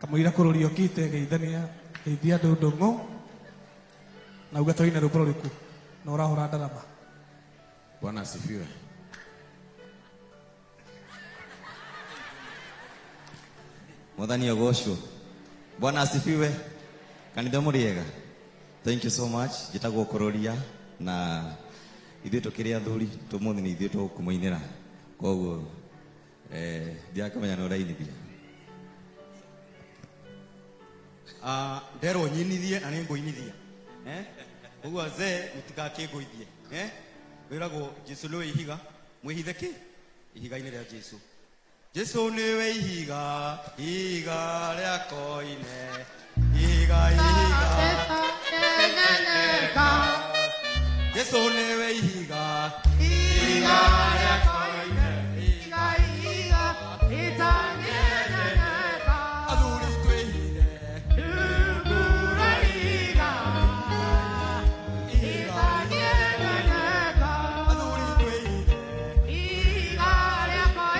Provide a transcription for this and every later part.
Kamũira kũrũria ũkite geithania geithia andũ ndũng'ũ na uge tũine rwĩmbo rũrĩkũ na ũrahũra ndarama. Bwana asifiwe. Mwathani agocwo. Bwana asifiwe. Kanitha mũrĩega. Thank you so much. Njĩtagwo Kũrũria na ithuĩ tũkĩrĩ athuri tũmũthĩ nĩ ithuĩ tũkũmũinĩra. Koguo eh, ndirakĩmenya nĩ ũrainithia. Ah, nderwo nyinithie na nĩ ngũinithia. Eh? Koguo azee mũtigakĩngũithie. Eh? Wĩragwo Jesu nĩwe ihiga, mwĩhithe kĩ? Ihiga-inĩ rĩa Jesu. Jesu nĩwe ihiga, ihiga rĩa koine, ihiga, ihiga. Jesu nĩwe ihiga, ihiga rĩa koine, ihiga, athuri twĩhithe, ihiga, athuri twĩhithe, ihiga, ihiga.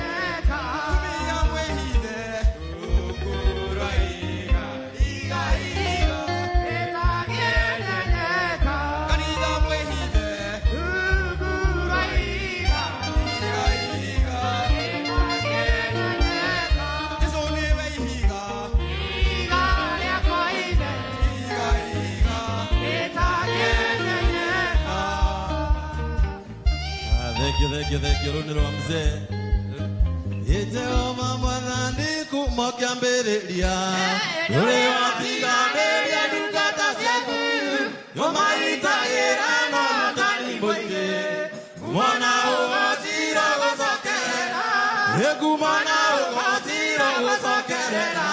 Atumia mwĩhithe, rungu rwa ihiga, ihiga, ihiga. Kanitha mwĩhithe, ihiga, ihiga. Jesu nĩwe ihiga, ihiga, ihiga. Ah, thank you, thank you, thank you. Rũu nĩ rwa mzee. Ĩ Jehova mwathani kuma kĩambĩrĩria rũrĩ watiganĩria ndungata ciaku ũmaitagĩra na ũtari mũingĩ mwana ũgocira gũcokerera ĩngumana ũgocira gũcokerera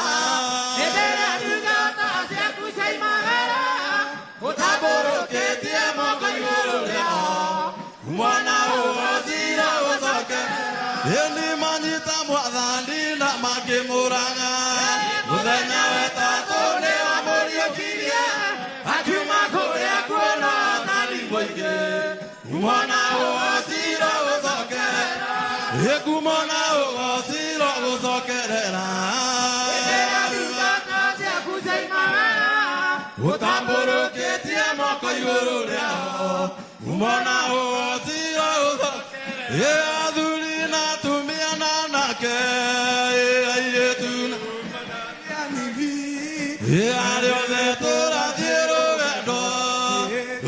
ũtambũrũkĩtie moko igũrũ rĩao mwana ũgocira gũcokerera ĩni manyita mwathani na makĩmũraga mũthenya wetatũ nĩ wamũriũkirie akiuma kũrĩa kuona ũtari mũingĩ mwana ũgocira gũcokerera ĩkumona ũgocira gũcokerera ũtambũrũkĩtie moko igũrũ rĩao mwana ũgocira gũcokerera ĩ athuri na atumia na anake ĩ airĩtu na ĩ arĩa othe tũrathiĩ rũgendo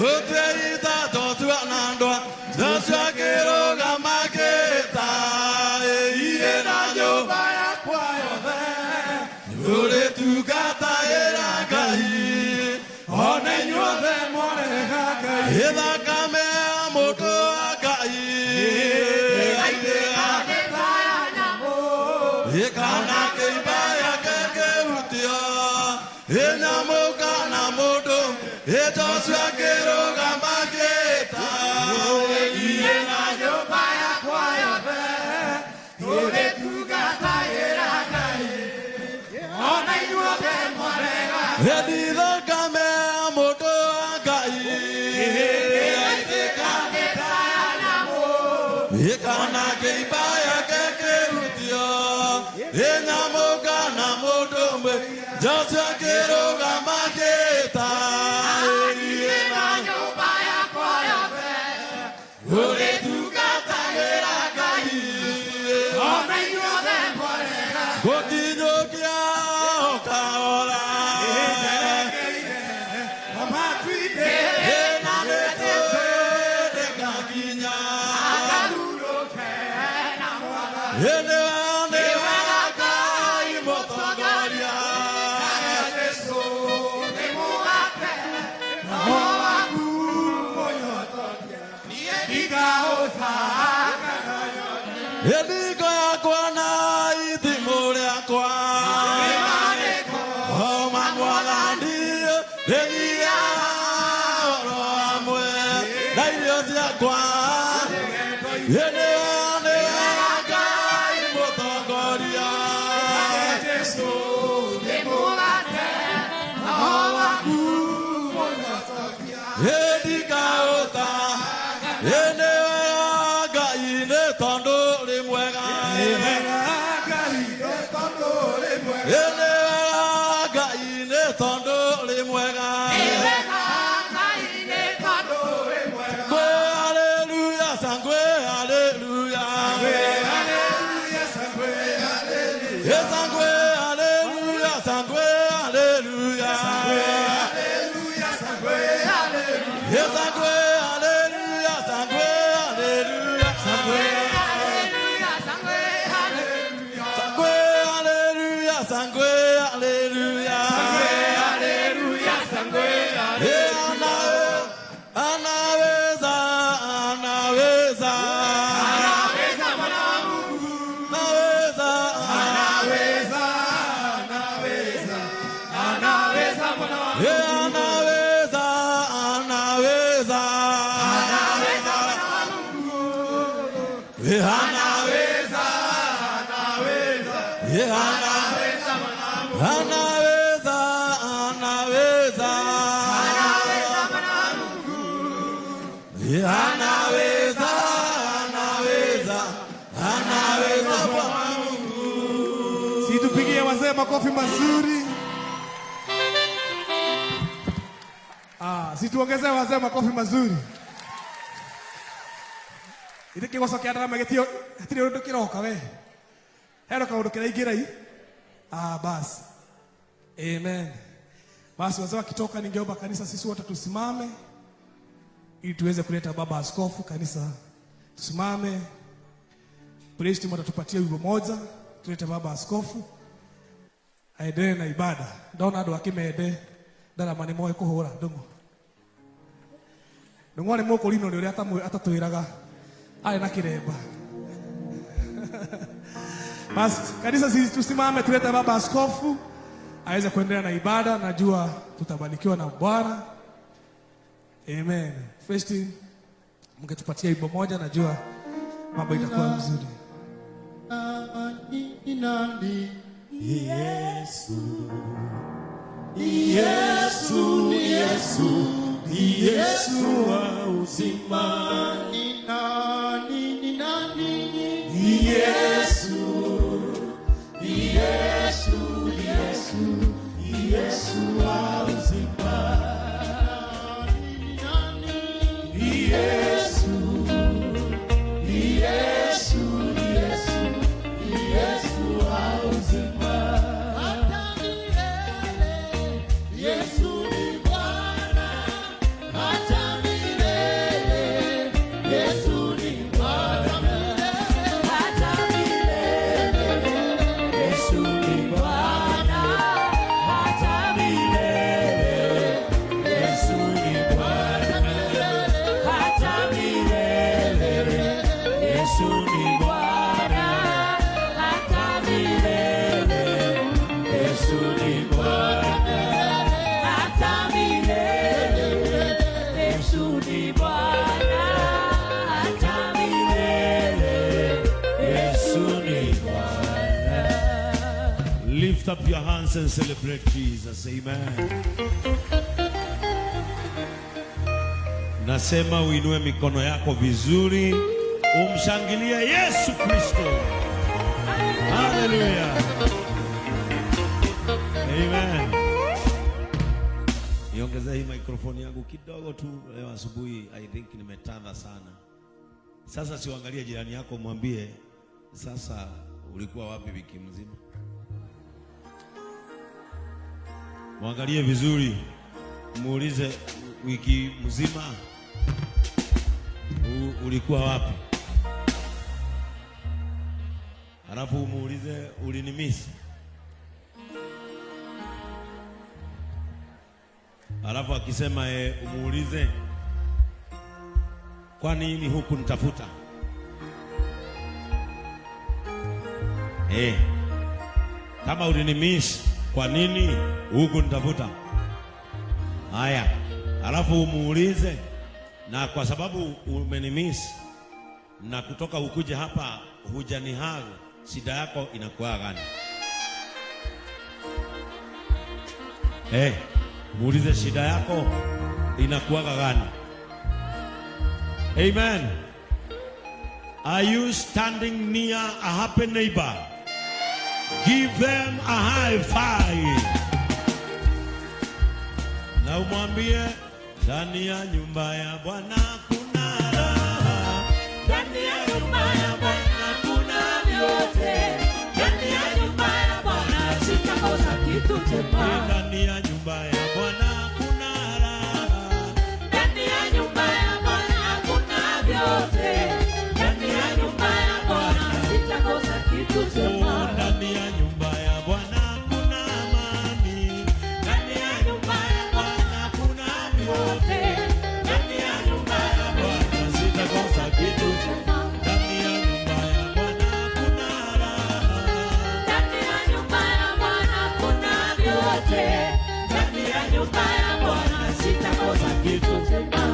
rũtwerita Joshua na ndwa Joshua akĩrũgama akĩĩta ĩ iĩ na nyũmba yakwa yothe tũrĩtungatagĩra Ngai ona inyuothe mwarega Ngai ĩ thakame ya mũndũ wa Ngai ĩ kana kĩimba yake kĩhutio ĩ nyamũ kana mũndũ ĩ Joshua akĩrũgama akĩĩta iĩ na nyũmba yakwa yothe tũrĩtungatagĩra Ngai ona inyuothe mwarega ĩndi thakame ya mũndũ wa Ngai ĩ kana kĩimba yake kĩhutio ĩ nyamũ kana mũndũ ũmwe Joshua akĩrũgama akĩĩta ĩ na nyũmba yakwa yothe ũrĩtungatagĩra Ngai ona inyuothe mwarega gũkinyũkia o kahora matuinde ĩna nĩtũĩ ndĩgakinya ĩ nĩwe Ngai mũtongoria Jesu nĩ mũgate roho waku mũnyotokia ndikaũthaka ĩndingo yakwa na itimũ rĩakwa oma mwathani rĩgia oro hamwe na irio ciakwa ĩ nĩwe nĩwe Ngai mũtongoria Jesu nĩ mũgate roho waku mũnyotokia ĩndikaũta ĩ nĩwe Ngai nĩ tondũ rĩ mwega Nĩ wega Ngai nĩ tondũ ũrĩ mwega. Ngwe haleluya, sangwe haleluya. Eh, sangwe haleluya, sangwe haleluya. Eh, sangwe haleluya, sangwe haleluya. Sangwe haleluya, sangwe haleluya. Eh, anaweza, anaweza. Anaweza, Eh, anaweza, anaweza. Eh, anaweza, Eh, anaweza, anaweza. Eh, anaweza, anaweza, anaweza Bwana Mungu. Si tupigie wazee makofi mazuri. Ah, si tuongezee wazee makofi mazuri. Ithe kĩgoco kĩa ndarama gĩtio hatirĩ ũndũ kĩroka we. Hena kaũndũ kĩraingĩra i. Ah, basi. Amen. Basi wazee wakitoka, ningeomba kanisa sisi wote tusimame ili tuweze kuleta baba askofu kanisa. Tusimame. Praise team watatupatia wimbo moja, tulete baba askofu aendelee na ibada. Ndona andũ a Kĩmende ndarama nĩ moĩ kũhũra ndũng'ũ. Ndũng'ũ arĩ mũkũrinũ nĩ ũrĩa atatwĩraga arĩ na kĩremba. Basi kanisa sisi tusimame tulete baba askofu aweze kuendelea na ibada. Najua tutabarikiwa na Bwana. Amen. First team, mngetupatia wimbo moja, najua mambo itakuwa mzuri. Yesu, Yesu, ni Yesu, ni Yesu wa uzima. Ni nani, ni nani? Ni Yesu, ni Yesu, ni Yesu, ni Yesu wa uzima. Ni nani? Ni Yesu, ni Yesu, ni Yesu, ni Yesu wa uzima. Hata milele, Yesu ni Bwana. Hata milele, Yesu ni Bwana. Hata milele, Yesu ni Bwana. Hata milele, Yesu ni Bwana. Hata milele, Yesu ni Bwana. Hata milele, Yesu ni Bwana. Hata milele, Yesu ni Bwana. Hata milele, Yesu ni Bwana. Lift up your hands and celebrate Jesus. Amen. Nasema uinue mikono yako vizuri, umshangilie Yesu Kristo. Hallelujah. Amen. Niongezee hii microphone yangu kidogo tu leo asubuhi, I think nimetanda sana. Sasa siuangalie jirani yako, mwambie sasa ulikuwa wapi wiki mzima? Mwangalie vizuri, muulize wiki mzima ulikuwa wapi? Halafu umuulize ulinimisi. Halafu akisema umuulize kwa nini hukunitafuta? Kama ulinimiss kwa nini hukunitafuta? Haya, halafu umuulize, na kwa sababu umenimiss na kutoka ukuje hapa hujanihug, shida yako inakuwa gani? Muulize shida yako inakuwa gani? Amen. Are you standing near a happy neighbor? Give them a high five. Na umwambie, ndani ya nyumba ya Bwana kuna raha. Ndani ya nyumba ya Bwana kuna vyote. Ndani ya nyumba ya Bwana sitakosa kitu chema. Ndani ya nyumba ya Bwana kuna raha. Ndani ya nyumba ya Bwana kuna vyote. Ndani ya nyumba ya Bwana sitakosa kitu chema. Ndani ya nyumba ya Bwana kuna amani. Ndani ya nyumba ya Bwana kuna vyote. Ndani ya nyumba ya Bwana Sitakosa kitu chema. Ndani ya nyumba ya Bwana kuna raha. Ndani ya nyumba ya Bwana kuna vyote. Ndani ya nyumba ya Bwana sitakosa kitu chema.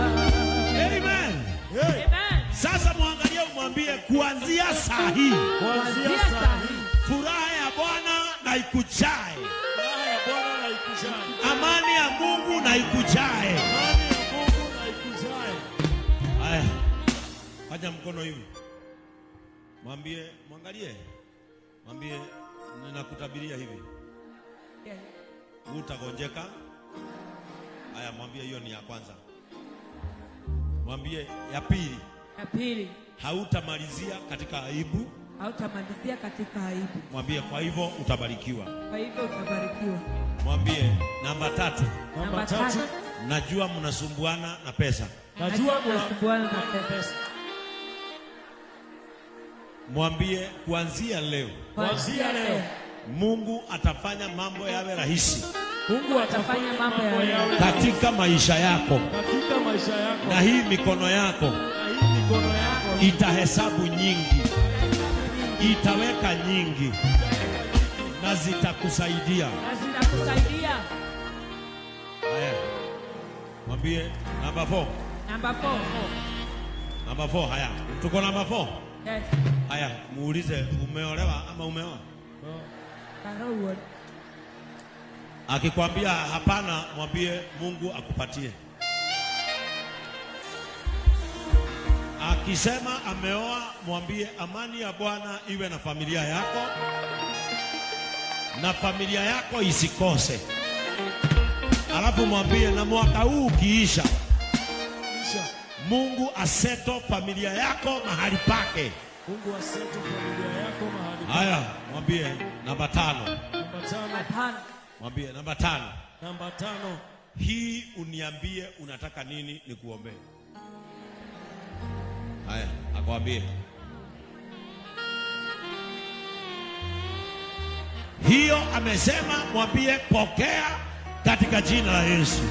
Amen. Amen. Sasa mwangalie, umwambie, kuanzia saa hii Kuanzia saa hii furaha ya Bwana na ikujae, Furaha ya Bwana na ikujae. Amani ya Mungu na ikujae. Amani ya Mungu na ikujae. Haya, fanya mkono hivi, mwambie, mwangalie, mwambie, ninakutabiria hivi, utagonjeka. Haya, mwambie hiyo ni ya kwanza. Mwambie ya pili, Ya pili, hautamalizia katika aibu. Hautamalizia katika aibu. Mwambie kwa hivyo utabarikiwa. Kwa hivyo utabarikiwa. Mwambie namba tatu, Namba tatu, najua mnasumbuana na pesa. Najua mnasumbuana na pesa. Mwambie kuanzia leo Kuanzia leo Mungu atafanya mambo yawe rahisi Mungu atafanya mambo yawe katika maisha yako, katika maisha yako, na hii mikono yako na hii mikono yako itahesabu nyingi, itaweka nyingi na zitakusaidia. Na zitakusaidia. Haya, mwambie namba 4. Namba 4. Namba 4. Haya, tuko namba 4. Yes. Haya, muulize, umeolewa ama umeoa? Karauo. Akikwambia hapana, mwambie Mungu akupatie. Akisema ameoa, mwambie amani ya Bwana iwe na familia yako na familia yako isikose. Alafu mwambie na mwaka huu ukiisha, Mungu asettle familia yako mahali pake. Mungu asettle familia yako mahali. Haya, mwambie namba 5. Namba 5. 5. Mwambie namba 5. Namba 5. Hii uniambie unataka nini nikuombee. Haya, akwambie. Hiyo amesema, mwambie pokea katika jina la Yesu.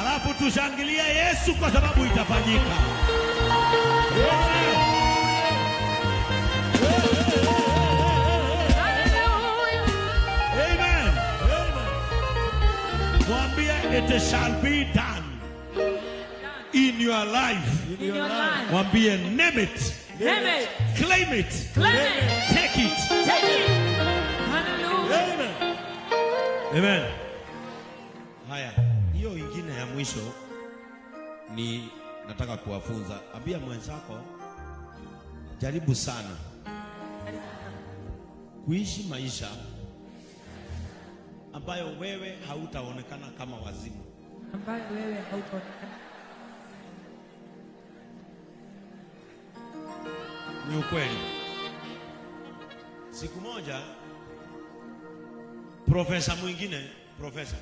Alafu tushangilie Yesu kwa sababu itafanyika. Amen. Amen. Mwambie it shall be done in your life. In your life. Mwambie name it. Name it. Claim it. Claim it. Take it. Take it. Hallelujah. Amen. Amen. Haya, hiyo ingine ya mwisho ni nataka kuwafunza. Ambia mwenzako, jaribu sana kuishi maisha ambayo wewe hautaonekana kama wazimu. Ambayo wewe hautaonekana. Ni ukweli. Siku moja profesa mwingine, profesa